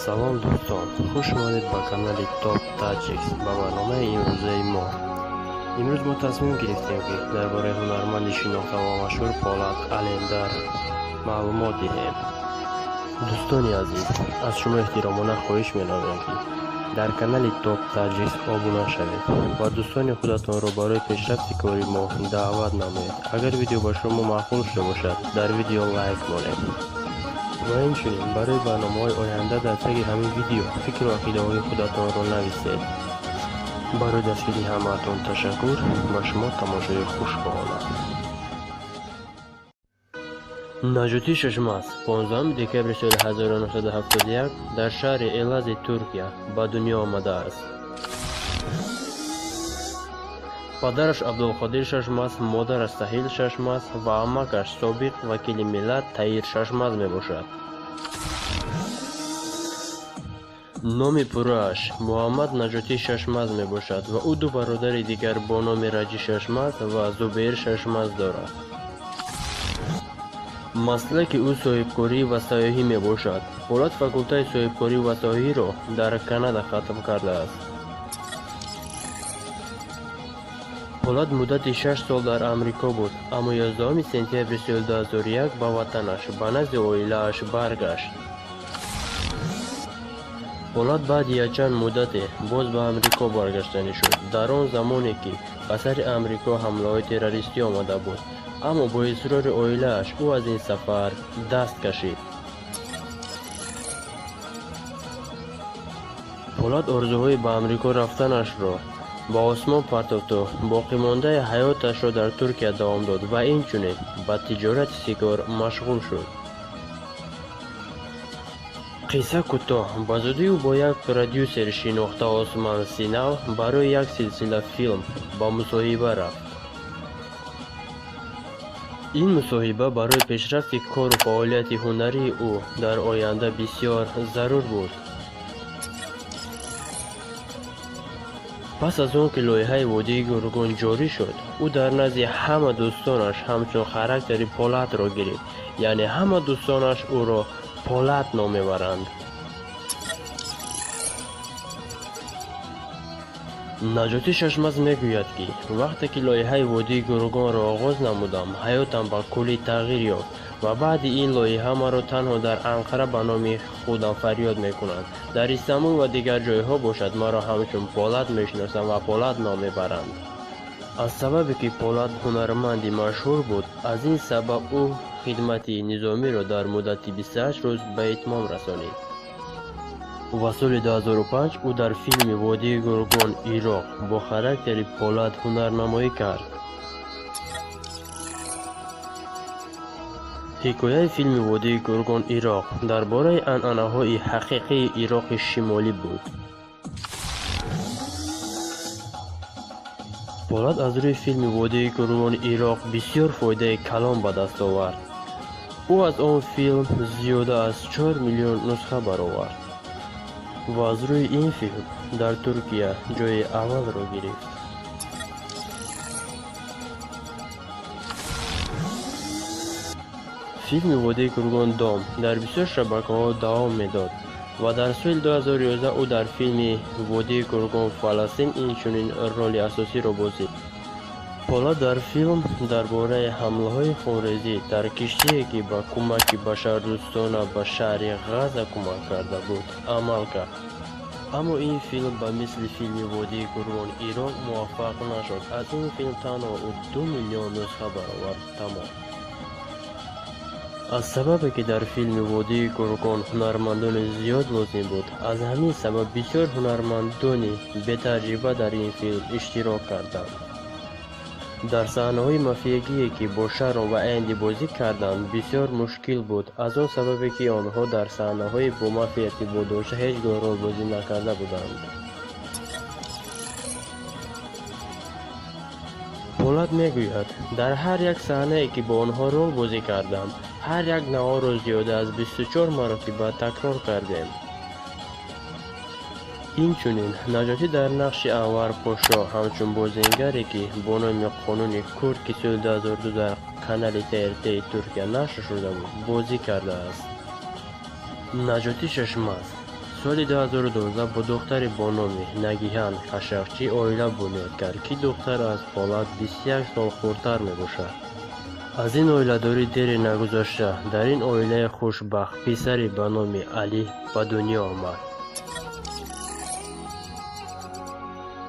Салом дӯстон, хуш омадед ба канали Топ Таҷикс, ба барномаи имрӯзаи мо. Имрӯз мо тасмим гирифтем, ки дар бораи ҳунарманди шинохта ва машҳур Полат Алемдар маълумот диҳем. Дӯстони азиз, аз шумо эҳтиромона хоҳиш менамоям, ки дар канали Топ Таҷикс обуна шавед ва дӯстони худатонро барои пешрафти кори мо даъват намоед. Агар видео ба шумо маъқул шуда бошад, дар видео лайк монед. Ва инчунин барои барномаҳои оянда дар таги ҳамин видео фикру ақидаҳои худатонро нависед. Барои дастгирии ҳамаатон ташаккур, ба шумо тамошои хуш хоҳонам. Наҷотӣ Шашмаз 15 декабри соли 1971 дар шаҳри Элази Туркия ба дунё омадааст. Падараш Абдулқодир Шашмаз, модараш Саҳил Шашмаз ва амакаш собиқ вакили миллат Таир Шашмаз мебошад. Номи пуррааш Муҳаммад Наҷотӣ Шашмаз мебошад ва ӯ ду бародари дигар бо номи Раҷӣ Шашмаз ва Зубейр Шашмаз дорад. Маслаки ӯ соҳибкорӣ ва сайёҳӣ мебошад. Полат факултаи соҳибкорӣ ва сайёҳиро дар Канада хатм кардааст. Полат муддати 6 сол дар Амрико буд, аммо 11 сентябри соли 2001 ба ватанаш, ба назди оилааш баргашт. Полат баъди якчанд муддате боз ба Амрико баргаштанӣ шуд, дар он замоне ки ба сари Амрико ҳамлаҳои террористӣ омада буд, аммо бо исрори оилааш ӯ аз ин сафар даст кашид. Полат орзуҳои ба Амрико рафтанашро ба осмон партофту боқимондаи ҳаёташро дар Туркия давом дод ва инчунин ба тиҷорати сигор машғул шуд. Қисса кӯтоҳ, ба зудӣ ӯ бо як продюсери шинохта Осман Синал барои як силсила филм ба мусоҳиба рафт. Ин мусоҳиба барои пешрафти кору фаъолияти ҳунарии ӯ дар оянда бисёр зарур буд. Пас аз он ки лоиҳаи Водии Гургон ҷорӣ шуд, ӯ дар назди ҳама дӯстонаш ҳамчун характери Полатро гирифт, яъне ҳама дӯстонаш ӯро Полат ном мебаранд. Наҷотӣ Шашмаз мегӯяд, ки вақте ки лоиҳаи Водии Гургонро оғоз намудам, ҳаётам ба куллӣ тағйир ёфт ва баъди ин лоиҳа маро танҳо дар Анқара ба номи худам фарёд мекунанд. Дар Истанбул ва дигар ҷойҳо бошад маро ҳамчун Полат мешиносанд ва Полат ном мебаранд. Аз сабабе ки Полат ҳунарманди машҳур буд, аз ин сабаб ӯ хидмати низомиро дар муддати 28 рӯз ба итмом расонид. Ва соли 2005 ӯ дар филми Водии Гургон Ироқ бо характери Полат ҳунарнамоӣ кард. Ҳикояи филми Водии Гургон Ироқ дар бораи анъанаҳои ҳақиқии Ироқи Шимолӣ буд. Полат аз рӯи филми Водии Гургон Ироқ бисёр фоидаи калон ба даст овард. Ӯ аз он филм зиёда аз 4 миллион нусха баровард ва аз рӯи ин филм дар Туркия ҷойи аввалро гирифт. Филми Водии Гургон Дом дар бисёр шабакаҳо давом медод ва дар соли 2011 ӯ дар филми Водии Гургон Фаластин инчунин роли асосиро бозид. Полат дар филм дар бораи ҳамлаҳои хунрезӣ дар киштие, ки ба кӯмаки башардӯстона ба шаҳри Ғаза кӯмак карда буд, амал кард. Аммо ин филм ба мисли филми Водии Гургон Ироқ муваффақ нашуд. Аз ин филм танҳо ӯ 2 миллион нусха баровард, тамом. Аз сабабе ки дар филми Водии Гургон ҳунармандони зиёд лозим буд, аз ҳамин сабаб бисёр ҳунармандони бетаҷриба дар ин филм иштирок карданд. Дар саҳнаҳои мафиягие, ки бо Шарон ва Энди бозӣ карданд, бисёр мушкил буд, аз он сабабе ки онҳо дар саҳнаҳои бо мафия иртибот дошта ҳеҷ гоҳ ролбозӣ накарда буданд. Полат мегӯяд, дар ҳар як саҳнае, ки бо онҳо ролбозӣ кардам, ҳар як наворро зиёда аз 24 маротиба такрор кардем. Инчунин Наҷотӣ дар нақши Анвар Пошо ҳамчун бозингаре, ки бо номи Қонуни Курд, ки соли 2002 дар канали ТРТ Туркия нашр шуда буд, бозӣ кардааст. Наҷотӣ Шашмаз Соли 2012 бо духтаре бо номи Нагиҳан Қашақчӣ оила бунёд кард, ки духтар аз Полад 21 сол хурдтар мебошад. Аз ин оиладорӣ дере нагузашта дар ин оилаи хушбахт писаре ба номи Алӣ ба дунё омад.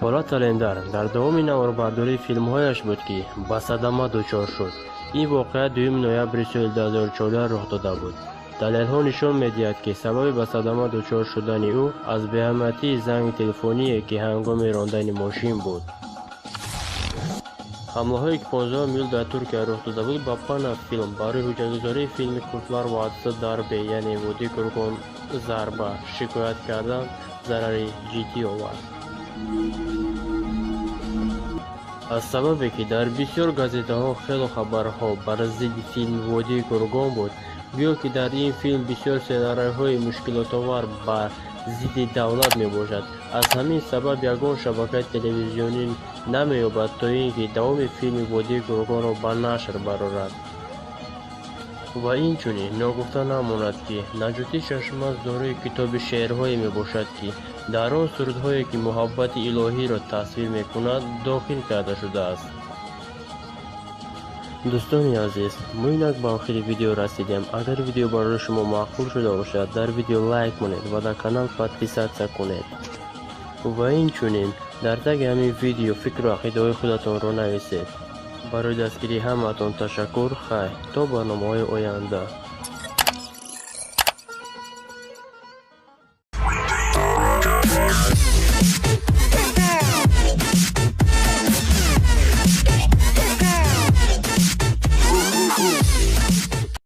Полад Алемдар дар давоми наворбардории филмҳояш буд, ки ба садама дучор шуд. Ин воқеа 2 ноябри соли 2014 рух дода буд. Далелҳо нишон медиҳад, ки сабаби ба садама дучор шудани ӯ аз беаҳамиятии занги телефоние, ки ҳангоми рондани мошин буд. Ҳамлаҳое, ки 15 июл дар Туркия рух дода буд, ба Пана филм барои ҳуҷҷатгузории филми Куртлар Вадиси Дарбе, яъне Водии Гургон зарба шикоят кардан зарари ҷиддӣ овард. Аз сабабе, ки дар бисёр газетаҳо хело хабарҳо бар зидди филми Водии Гургон буд, гӯё ки дар ин филм бисёр сценарийҳои мушкилотовар бар зидди давлат мебошад. Аз ҳамин сабаб ягон шабакаи телевизионӣ намеёбад, то ин ки давоми филми Водии Гургонро ба нашр барорад. Ва инчунин ногуфта намонад, ки Наҷотӣ Шашмаз дорои китоби шеърҳое мебошад, ки дар он сурудҳое, ки муҳаббати илоҳиро тасвир мекунад, дохил карда шудааст. Дӯстони азиз, мо инак ба охири видео расидем. Агар видео барои шумо маъқул шуда бошад, дар видео лайк монед ва дар канал подписаться кунед. Ва инчунин дар таги ҳамин видео фикру ақидаҳои худатонро нависед. Барои дастгирии ҳамаатон ташаккур. Хайр, то барномаҳои оянда.